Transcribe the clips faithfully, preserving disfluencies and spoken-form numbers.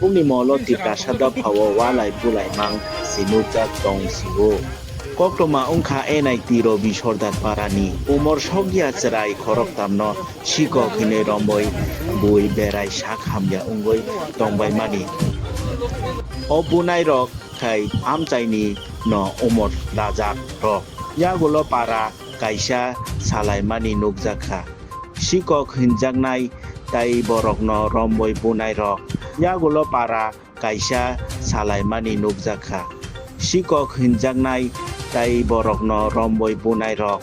Bumni molo Tiprasa dophao walai bulai mang se nukjak tong sio. Koktwma wngkha N I T Robi Sordar parani umor sokya chwrai khoroktamno sikok hinwi romwi bui berai sak hamya wngwi tongbaimani. O bunairok khai amchaini no umor rajak rok. Yagulo para kaisa salaimani nukjakha. Sikok hinjaknai tai borokno romwi bunairok. Yagulo para kaisa salaimani nukjakha. Sikok hinjaknai tai borokno romwi bunairok.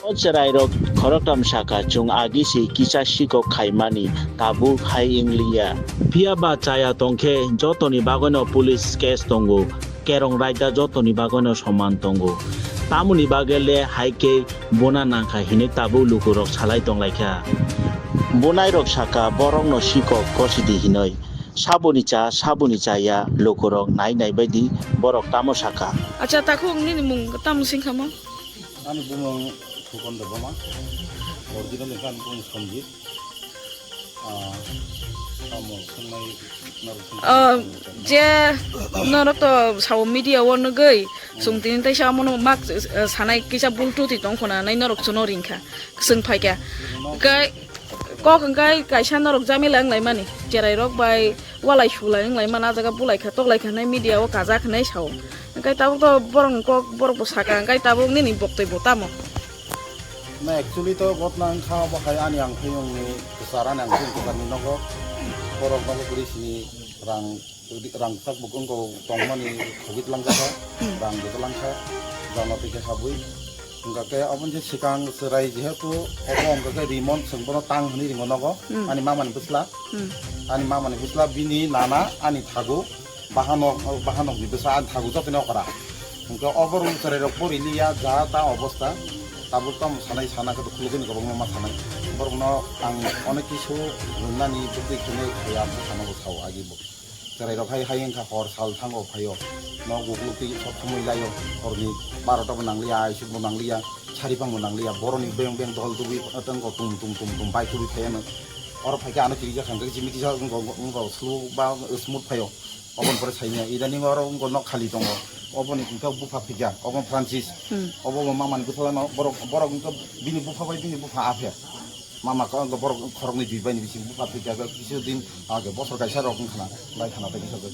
O chwrairok khoroktham saka chwng agi se kisa sikok khaimani tabuk hai wngliya. Phiya ba chaya tongkhe jotoni bagwino police case tongo. Kerong raida jotoni bagwino soman tongo. Tamoni bagwi le hai khe bona nangkha hinwi tabuk lukurok salai tonglaikha. Bunairok saka borokno sikok kosidi hinwi. Saboni cha, saboni cha ya lukurok nai nai baidi borok tamo saka. Acha, takhuk nini mung tamo singkha mo? Ani bumung Fukan Debbarma, original hwnkhe ani bumung Sanjit. Ah, tamo swngnai norok swngnai Ah, tamo je norok to sao media o nugwi, sung tini taisa amono mak, eh, sanai kisa bultu ti tong khona nai norok chuno ringkha, swng phaikha. Kai, kok hwnkhe kaisa norok jamila wnglaimani, cherai rok bai walai sulai wnglaimani, ah jaga bulaikha toklaikha hinwi media o kajak hinwi sao. Hwnkhe tabuk to borok ni kok borok bo saka, hwnkhe tabuk nini boktoi bo tamo? Na, actually to gotna wngkha obo hai ani ang phiyong ni kwchar, ani ang phiyong kwchar ni nogo borok nogo kwrwi sini rang, rang tak bo wngkha tongmani khogwi twlang jakha, rang bo twlang kha, jana twi khe habwi. Hwnkha khe aboni se swkang chwrai jehetu obo hwnkha khe Rimon chwng bono tang hwnwi ringo nogo, ani mama ni bwsla, ani mama ni bwsla bini nana ani thagu, bahanok, bahanok ni bwsa ani thagu jotoni okra. Hwnkhe obo rung chwrai rok pori liya ja ta obosta, tabuk tamo sanai sana khe khulugwi ni kwbangma ma sanai. Borok no ang onek kisu rwngnani bwtwi khenwi khaya bwsano bo sao agi bo. Chwrai rok hai, hai wngkha hor sal thango phaio. Nok ukluk twi sok thumui laio. Horni barota bo nangliya, aisuk bo nangliya, saripang bo nangliya. Boroni beng beng dol tubui tengko tum tum tum tum bai tubui phaiya no. Oro phaikhe ano kiri jakha hwnkhe chimi kisa wngko, wngko slow ba smooth phaio. Oboni pore saimya. Idaning oro wngko nok khali tongo. Oboni hwnkhe bupha phikya. Obo Francis. Obo bo mamani bwsala no borok, borok wngkhe bini bupha bai bini bupha apher. Mama ko wngkha borok khoroknwi dui bai ni bising bupha thwi kha, kisa din age bosor kaisa rok wngkha na, bai khana tei kisa tei.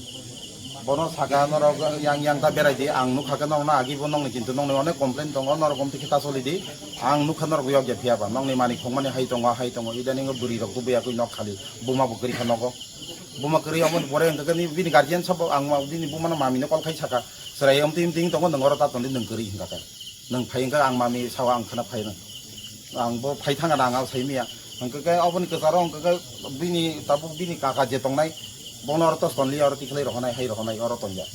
Bono saka norok yang yang ta berai di, ang nukha khe norokno agi bo nongni kintu nongni onek complain tongo, norok omtwi khe ta choli di. Ang nukha norok yok ya phiya ba, nongni mani khongmani hai tongo, hai tongo, idaning bwrwi rok tubui yakui nok khali, buma bo kwrwi kha nogo. Buma kwrwi aboni pore hwnkha khe ni bini guardian sabo ang ma bini buma no mami no call khai saka, chwrai omtwi omtwi tongo, nwng oro ta tongdi, nwng kwrwi hwnkha khe. Nwng phai hwnkha ang mami sao ang khana phai nang. Ang bo phai thang ang, ang sai miya. Hwnkhe khe oboni kwcharo hwnkhe khe bini tabuk bini kaka je tongnai, bono oro tos tonliya, oro tikhlai rohonai, hai rohonai, oro tongya.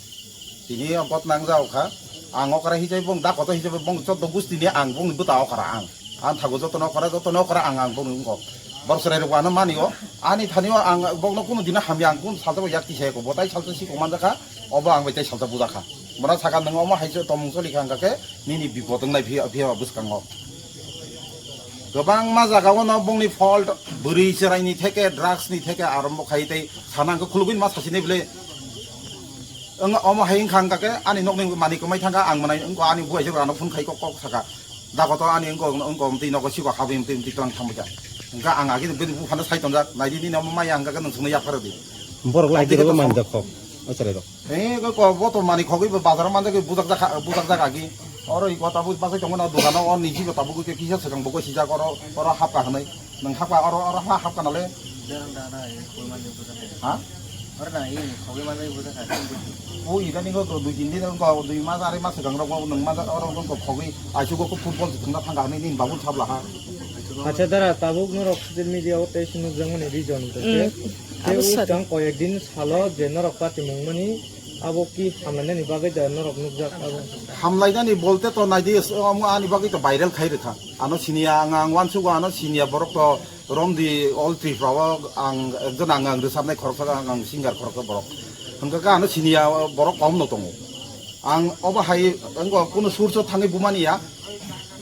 Tini o got nang jao kha. Ang okra hijai bong da koto hijai bong choddo gusti ni ang bong bwta okra ang. Ang thago jotono okra, jotono okra ang, ang bong wngkho. Bor chwrai rok ano mani o. Ani thani o ang bong no kunu dina hamya ang kun salta yak tisai ko. Botai salta si ko manjakha. Obo ang bai tei salsa bujakha. Bono saka, "Nwng omo hai se tomung choli kha, hwnkha khe nini bipot wngnai phiya, phiya ba bwskango." Kwbangma jagao no bongni fault, bwrwi chwraini theke, drugs ni theke arombo khai tei sana hwnkhe khulugwini ma sasinai bwle. Wng omo hai wngkha, hwnkha khe ani nokni manwi kwmai thangkha, ang mwnai wngkha ani buai se ano phone khai kok kok saka. Dakoto ani wngkha, wngkha, wngkha, wngtwi nogo siko habwi wngtwi, wngtwi twlang thangbaikha. Hwnkha ang agini bini buphano sai tonjak, naidi nini omo maya hwnkha khe nwng chwngno yaphar di. Borok lai Ang tei tongma khe manjak kho, o chwrai rok. He, ko, ko, bo to mani khogwi bo bazar o manjak, bujak jak, bujak jak agi. Oro i kota bu basai tongo na dogano, o niji bo tabuk khe kisa swkang bo sijak oro, oro hapka hwnwi. Nwng hapka oro, oro ha hapka nale. Derang da na, e, koi manjak bujak. Ha? Oro na, e, khogwi manjak bujak kha. O idani ko dui tin din ko dui mas, arai mas swkang rok nwng manjak oro ko khogwi aisu ko football thwngna thangka hwnwi nini babu sabla ha. Acha dara tabuk norok social media o tei nukjakmani reason ko. Mm. Tei abo o sir. Chang koyek din salo je norok patimung mani abo ki hamlainani bagwi da norok nukjak abo? Hamlainani bolte to naidi, omo ani bagwi to viral khai rwkha. Ano siniya ang, ang uansugo ano siniya borok to romdi all Tripura o ang ekjon ang, ang rwchapnai khoroksa ang, ang singer khoroksa borok. Hwnkha khe ano siniya borok kom no tongo. Ang obo hai wngkha kunu source o thangwi bumani ya.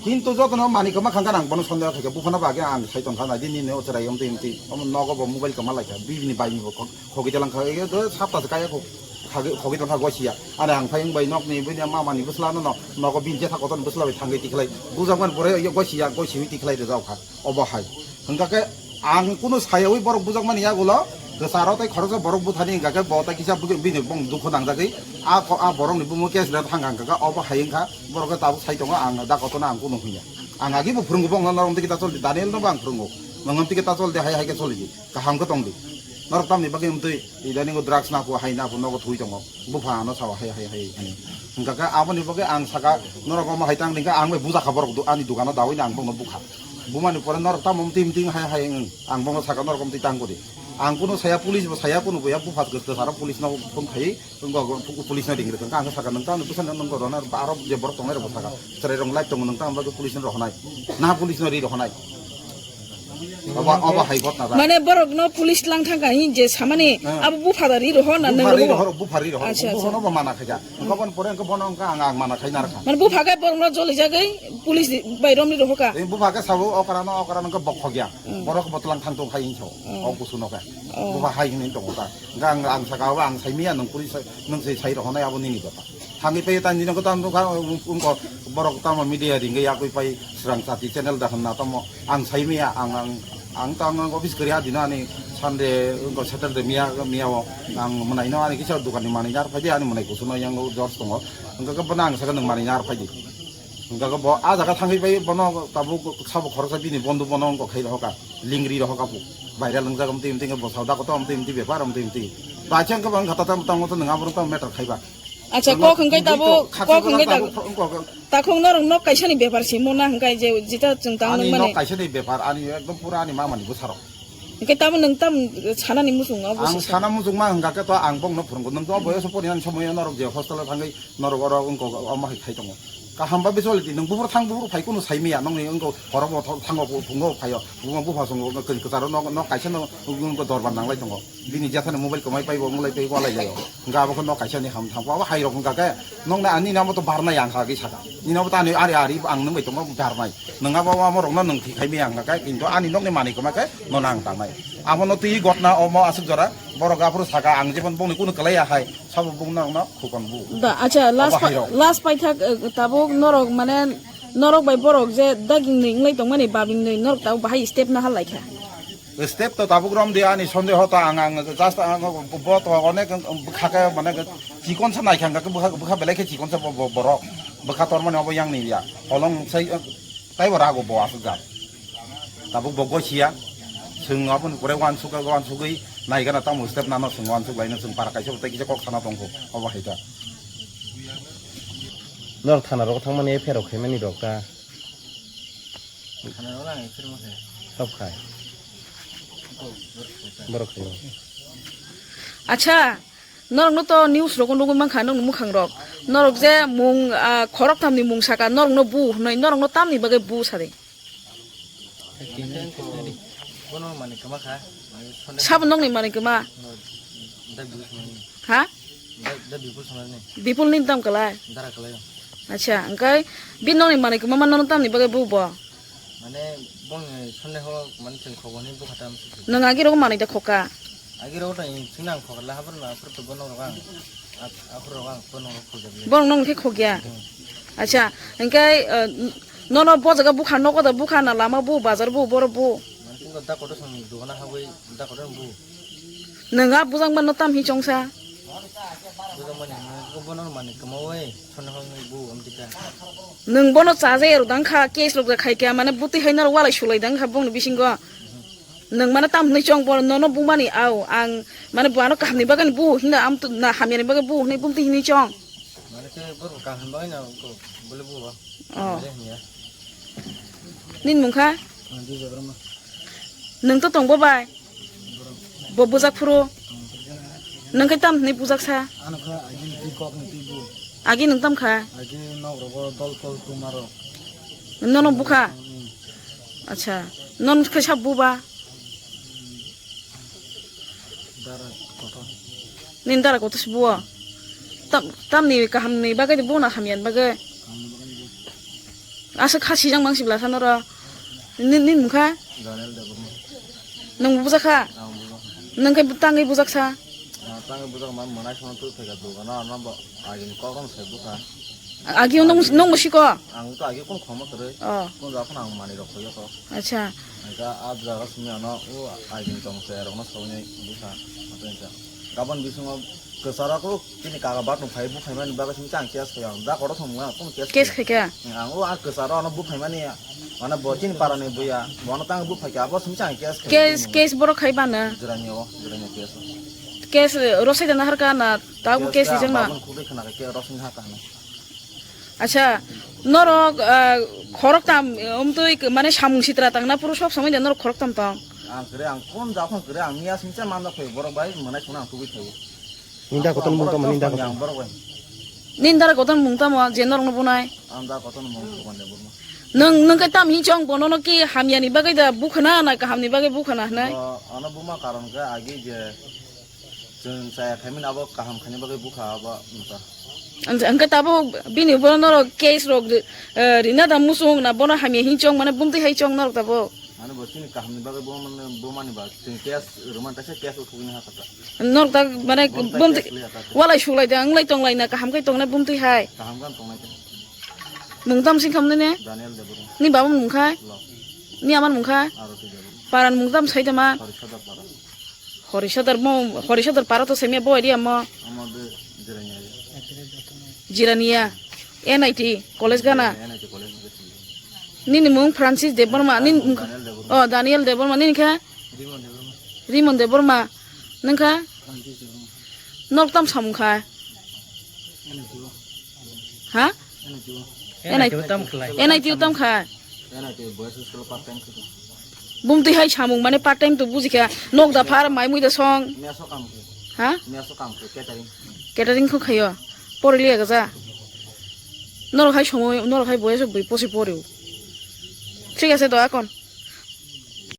Kintu jotono manwi kwma kha khe ang bono sondeho khaikha, buphano bagwi ang sai tongkha, naidi nini o chwrai omtwi omtwi, omo nogo bo mobile kwma laikha, bibini baini bo khok-, khogwi tlang kha, e do sapta se kaya khok-, khagwi, khogwi tlang kha goisiya. Are ang phai wng bai nokni buini mamani bwsla no, no, nogo bini jetha kotorni bwsla bai thangwi tikhlai, bujakmani pore yo goisiya, goisiwi tikhlai rwjak kha, obo hai. Hwnkha khe ang kunu sayawi borok bujakmani yagulo, kwcharo tei khoroksa borok buthani hwnkha khe bo tei kisa bini bong dukhu nangjagwi, a ko-, a borokni bumo case le thang kha, hwnkha khe obo hai wngkha. Borok khe tabuk sai tongo, ang da kotorno ang kunu hwnya. Ang agi bo phwrwngo, bongno norok tiki ta chol di, Daniel no bo ang phwrwngo. Nongam tiki ta chol di, hai hai khe choli di. Kaham khe tong di. Norok tamni bagwi wngtwi, idaningo drugs na phu, hai na phu, nogo thwi tongo. Bupha ano sao hai hai hai hwnwi. Hwnkha khe aboni bagwi ang saka, norok omo hai tang di khe ang bai bujakha borok du-, ani dukano dawi na ang bongno bukha. Bumani pore norok tamo mting mting hai hai wng. Ang bongno saka norok mting tang kudi. Ang kunu saya police bo saya kunu bo ya bupha kwsaro police no phone khai. Wngkha police no ring rwkha, ang sakha, nwng tamo bwsano nungkha rwna aro je borok tongnai rokbo sakha, chwrai rok live tongo, nwng tamo bagwi police no rohonai, na police no ri rohonai. Obo, obo hai gotna ba. Mane borok no police lang thangkha hin je samani. Hmm. Abo bupha da ri roho na nung Bupha ri roho? Roho, bupha ri roho. Acha, acha. Bupha no bo mana khaja. Wngkha bon pore wngkha bono wngkha ang, ang mana khai narwkha. Mane bupha khe borok no joli jagwi police bai rom ri roho ka? Tei bupha khe sabo okra no, okra no wngkha bokho gya. Hmm. Borok botlang thang tong khai hinso. Hmm. O kusu no khe. Oh. Bupha hai hin tongo ta. Hwnkha ang, ang saka o ang sai miya nwng puri sai, nwng sai, sai rohonai abo nini bepar. Thangwi paiyo tani nokho tamo nokha, um, um, ko borok tamo media ringwi yakwi pai srang chati channel da hwnna tamo ang sai miya ang, ang, ang to ang office kwrwi adino ani Sunday, um, ko Saturday miya, miya o ang mwnaino ani kisa dokanni manwi nar phaidi ani mwnai kusuno yang jors tongo. Hwnkha khe bono ang saka nwng manwi nar phaidi. Hwnkha khe bo ah jaga thangwi pai bono tabuk sabo khoroksa bini bondhu bono wngkha khai rohoka, lingri rohoka bu. Viral wngjak amtwi amtwi khe bwsao da koto amtwi amtwi bepar amtwi amtwi. Ba chang khe bang khata tam tam to nwng aborok tam matter khaiba. Acha, nwng kok hwnkhe nwng tabuk, to kok hwnkhe tabuk, tabuk, wngkha khe takhuk norok nok kaisani bepar simo na hwnkhe je jita chwng tang ani nung mani. Nok kaisani bepar, ani ekdom pura ani mamani bwsarok. Hwnkhe tamo nwng tam sanani muchungo abo Ang se sana muchungma hwnkha khe to ang bongno phwrwngo. Nwng to boyoso poriyan somoyo norok je hostel o thangwi norok oro wngkok omo hai khai tongo. Kaham ba bisoliti nwng buphuru thang buphuru phai kunu sai miya nokni wngkok horo bo tho-, thango bu-, phungo phaio. Buma bupha songo kwcharo nok, nok kaisa no wngkok dorbar nanglai tongo. Bini jethani mobile kwmai paibo wnglaitwi walai laio. Hwnkha abo khe nok kaisa ni ham thangkho. Abo hai rok hwnkha khe nokni ani namo to barnai ang kha agi saka. Nini abo to ani ari ari ang nwng bai tongo barnai. Nwng abo amo rokno nwng thik khai miya hwnkha khe, kintu ani nokni manwi kwma khe nono ang tangnai. Abono twi gotna omo aswk jora, borok aphuru saka ang jebon bongni kunu kwlai ya hai, sabo bung norokno khukon bu. Da, acha, last Obo pa-, hairok. Last paithak, eh, tabuk norok mane, norok bai borok je daging nwi wngwi tongmani babing nwi norok tabuk bahai step nahal laikha. Step to tabuk rom de ani sondeho ta ang, ang just ang bo to onek bwkha khe mane chikon sa naikha hwnkha khe bwkha, bwkha belai khe chikon sa bo, bo, borok bwkha tormani obo yang ni ya holong sai taibo rago bo aswk jat tabuk bo gosia chwng aboni pore uansuk uansugwi naigana tamo step nano chwng uansuk laino chwng para kaisa bo tei kisa kok sana tongkho obo hai ta. Norok thana rogo thangmani F I R rok khaimani rok ta. Thana rogo ang F I R ma khe. Sab khai. Borok khai. Acha, norokno to news rogo nugwi mankha nokni mwkhang rok. Norok je mung, ah, khorok thamni mung saka norokno bu hwnwi norokno tamni bagwi bu sadi. Bono manwi kwma kha. Sabo nokni manwi kwma? Da Bipul songmani. Ha? Da, da Bipul songmani. Bipul ni tam kalai? Dara kalai. Acha, hwnkhe bi nokni manwi kwma mano tamni bagwi bu bo? Mane bongni sonde ho mane chwng khobor ni bukha tam. Nwng agi rogo manwi da khoka? Agi rogo ta chwng nang khokla habor na aphuru to bono rogo ang. Aphuru rogo ang bono rogo khojak le. Bono nokni khe khokya? Hmm. Acha, hwnkhe, eh, nono bo jaga bukha nogo da bukha na lama bu bazar bu boro bu? Mane chwng da koto song dogana habwi da koto bu. Nwng a bujang mano tam hi chongsa? Bujang mani hwnwi bono mani kwmawi sonde ho wngwi bu amtwi kha. Nwng bono chaja ero dang kha, case rok ja khai kha, mane bwtwi hai norok walai sulai dang kha bongni bisingo. Nwng mane tam hwnwi chong bono nono bumani au ang mane bo ano kahamni bagani bu hino am na hamyani bagani bu hwnwi bumtwi hwnwi chong. Mane khe borok kaham bagwi na ko bole bu ba. Oh. Bole hwnwi ya. Nini mung kha? Ang di jabrama. Nwng to tong bo bai? Bo bujak phuru. Nwng khe tam hwnwi bujak sa? Ano kha agi ni twi kok ni twi bu. Agi nwng tam kha? Agi nok rogo dol tol tuma rok. Nono bukha? Hmm. Acha. Non khe sa bu ba? Dara kotor. Nini dara kotor se buo. Tam, tamni kahamni bagwi de buo na hamyani bagwi? Kahamni bagwi de. Asa kha sijak mang sibla sa noro. Ni, ni mungkha? Daniel Debbarma. Nung bujak kha? Ang bujak. Nung khe tangwi bujak sa? Ah, tangwi bujak ma mwnai sono tu thai ka dugan ano bo agini kok rong sai bukha. Agi nung, nung musi ko? Ang to agi kun khoma kwrwi. Oh. Kun ja phano ang mani rok khoyo ko. Acha. Ang ka a jaga simi ano o agini tong sai rok no sawni bukha. Ato insa. Gabon bisingo kwcharo ko Chini kaga bathroom khai bukhaimani bagwi simi chang case khai ang. Da kotor thwng mwnga, kunu case Case khai. Khai kha? Ang o ang kwcharo ano bukhaimani, ano bo chini parani buya, bono tang bukhai kha, abo simi chang case khai. Case, case borok khai bana? Jirani o, jirani case o. Case, eh, rosai dana harka na, tabu case rijak na? Babun khugwi khna kha, case rosai haka hwnwi. Acha, norok, ah, khorok tam, eh, umtwi k-, mane samung sitra tangna puro sob somoi de norok khorok tam tong? Ang kwrwi, ang kon japhang kwrwi, ang miya simi cha manjak phai borok bai, mwnai khuna ang tubui phai. Ninda kotor mung tamo, ninda kotor. Ang borok bai. Ninda kotor mung tamo, je norokno bunai? Ang da kotor mung Bhagwan Debbarma. Nwng, nwng khe tam hinwi chong bono no ki hamyani bagwi da bukhana na kahamni bagwi bukhana hwnwi? O, ano buma karon khe agi je chwng chaya khaimani abo kaham khaini bagwi bukha abo nokha. Ang, ang khe tabuk bini bono norok case rok, eh, rina da musung na bono hamya hinwi chong mane bumtwi hai chong norok tabuk? Mane bo chini kahamni bagwi bo mane, bo mani ba chwng case rwmani taisa case uthugwini ha kata. Norok ta mane bumtwi walai suklai de, wnglai tonglai na kaham khai tongnai bumtwi hai. Kaham khe tongnai khe. Mung tam sing khamni ne? Daniel Debbarma. Ni baba mung khai? Lo. Ni amar mung khai? Arati Debbarma. Paran mung tam sai de ma? Horisadar para. Horisadar mo, Horisadar para to semia bo area mo. Amo de Jirania. Jirania. N I T college gana. N I T college gana. Nini mung Francis Debbarma, nini mung, Daniel Debbarma. Oh, Daniel Debbarma, nini kha? Rimon Debbarma. Rimon Debbarma, nung kha? Francis Debbarma. Nok tam samung kha? N I T o. Ha? N I T o. N I T o tam khlai. N I T o tam kha? N I T o boys school part time khe. Bumtwi hai samung mane part time to buji kha. Nok da phar mai mui da song. Meso kam khe. Ha? Meso kam khe catering. Catering kho khayo. Poriliya gaja. Norok hai somoi, norok hai boyes bui posi poreo. Thik ase to akon.